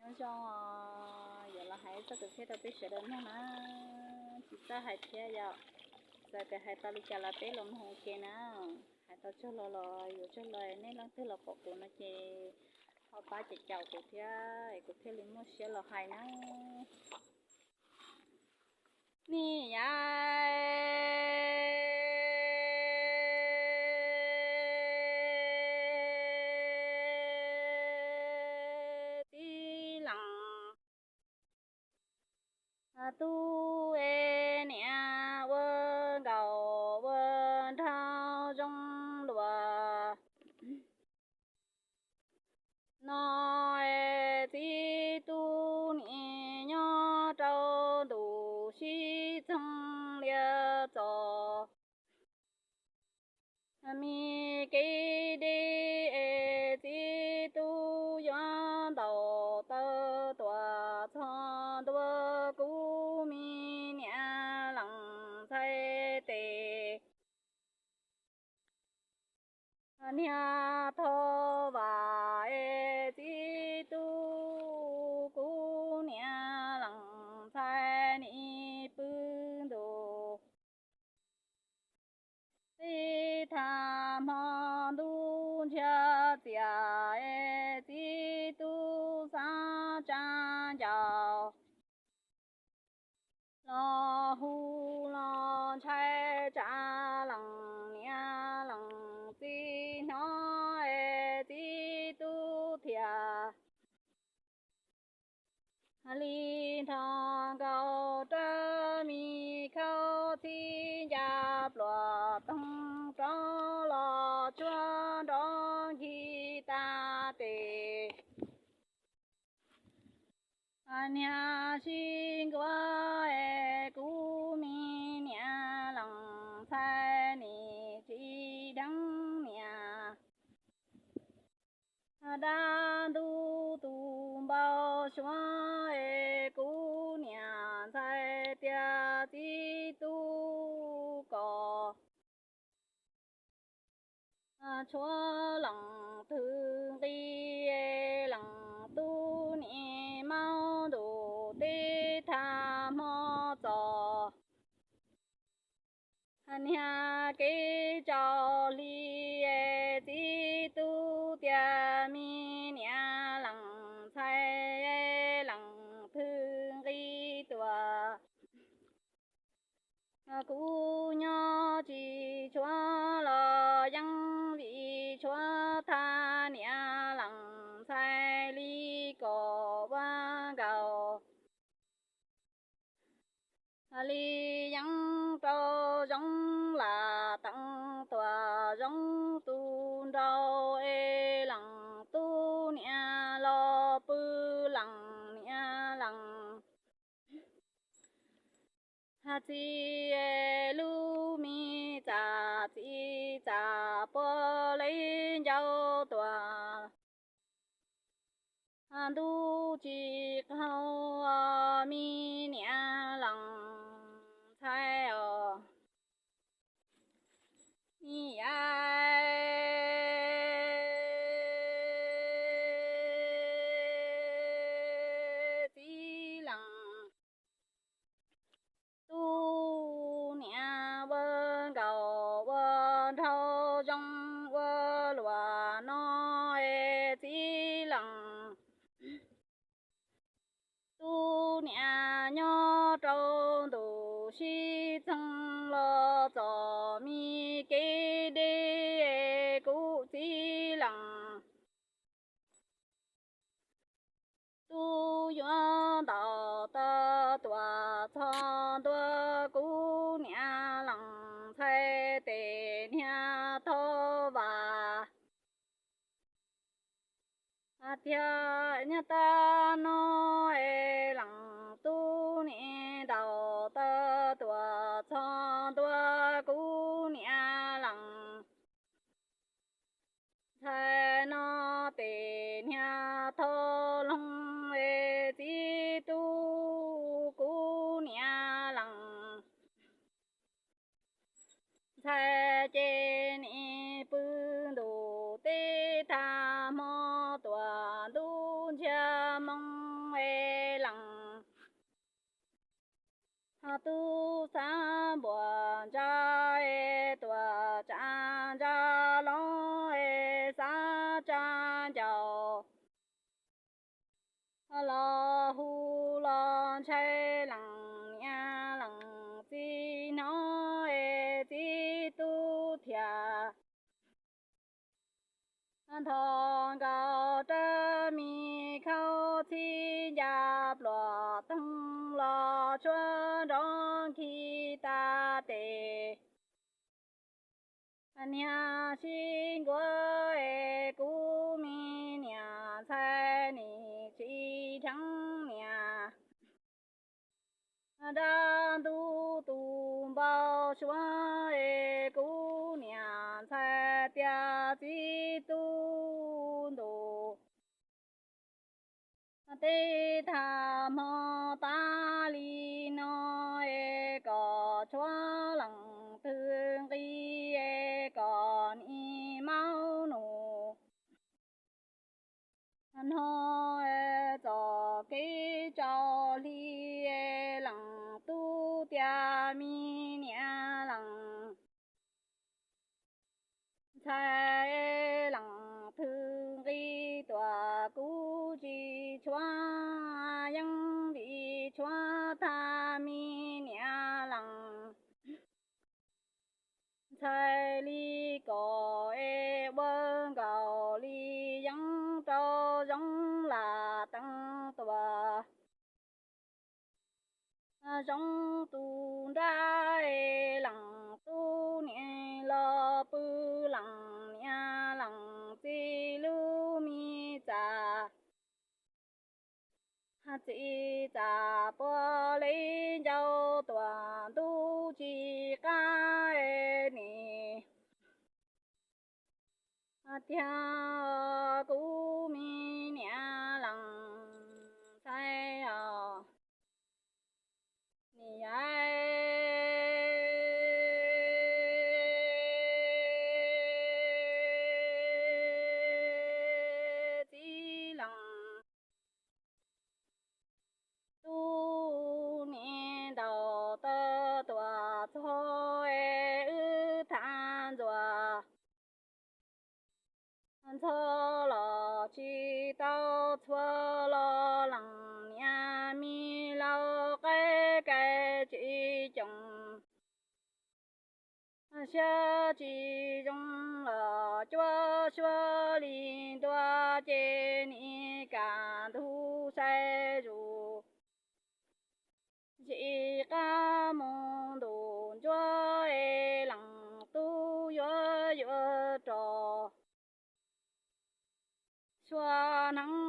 Nyob zoo, yuav los hais txoj kwv txhiaj rau peb sawv daws mloog na. Tsis txawj hais thiab yom, txawm tias hais tau li cas los peb los mloog ua ke na. Hais tau tsaug los los yuav tsaug los nej leej twg los pom kuv no ces ho pab caum caum kuv thiab es kuv thiaj li muaj siab los hais na. Niam yau txiv leej tub es niam ua nkaus ua nraug zoo luaj no es txiv tub niam nyob rau ntuj sib txheej liaj txos. Me kev deb es txiv tub yuav ntaus taw tuaj txog ntua kuv me niam leej ntxhais tes. Niag thoj vam es txiv tub kuv niam leej ntxhais nim pw ntuj. Tib thaj hmo ntuj ntsiag txias es txiv tub xav tsa ncaus los hu los ntshai tsam leej niam leej txiv hnov es txiv tub thiaj li nrho nkaus rab mi khaub txhib ncaj pluas toog rov los tsuag nrov nkig tas tes. Niag sib nkuav es kuv me niam leej ntxhais nim tsis dheev niam. Dab ntub tus npau suav es kuv niam ntxhais tias txiv tub kom tshuav leej twg nqi, leej tub niam maub ntuj teb thaj hmo txos. Niag kev tsaus hli es txiv tub tias me niam leej ntxhais, leej twg nqi tuaj. Kuv nyob tsis tshuav los yeej vim tshuav thaj niam leej ntxhais li kom ua nkaus. Li yeej rau zoov lam teev tuaj zoov tu nrau es leej tub niam los pw leej niam leej txiv lub me txaj txiv txaj puag li ncau tuaj. Ntuj tsis qaug me niam leej ntxhais os. Niam yau txiv leej tub niam ua nkaus ua nraug zoo ua luaj no es txiv leej tub niam nyob rau ntuj sib txheej los txom me kev deb es kuv txiv leej tub yuav ntaus taw tuaj txog ntua kuv niam leej ntxhais tes niag thoj vam. Tiag nyob tab no es leej tub niam ntaus taw tuaj txog ntua kuv niam leej ntxhais no tes niag thoj loog es txiv tub kuv niam leej ntxhais ces nim pw ntuj teb thaj hmo tuaj ntuj ntsiag moo Los hu los ntshai lees niam lees txiv hnov es txiv tub thiaj nthos nkaus rab me khaub txhib ncaj pluas toog los tshuab nrov nkig tas tes. Niag sib nkuav es kuv me niam ntxhais nim tsis dheev niam. Dab ntub tus npau suav es kuv niam ntxhais tias txiv tub ntus. Tej tag hmo tas li no es kom tshuav leej twg nqi es kom nim maub nus. No txom kev tsaus hli es leej tub tias me niam leej ntxhais es leej twg nqi tuaj kuv tsis tshuav yeeb vim tshuav tag me niam leej ntxhais li kom es ua nkaus li yeeb rau zoo lam teev tuaj. Zoo tus nrab es leej tub niam los pw leej niam leej txiv lub me txaj. Txiv txaj puag li ncauj tuaj ntub tsis qab es nim tiag kuv me niam leej ntxhais os. Nim yog txiv leej tub niam ntaus taw tuaj txog es wb thab ntxuag ntxhov los tsis tau txhua los leej niam me laus qaib kai tsis coom. Siab tsis zoo los cuab suab li ntua ces nim kam ntug sai zus. Tsis qab mus ntuj ntsuab es leej tub yuav yuav rau sua hneev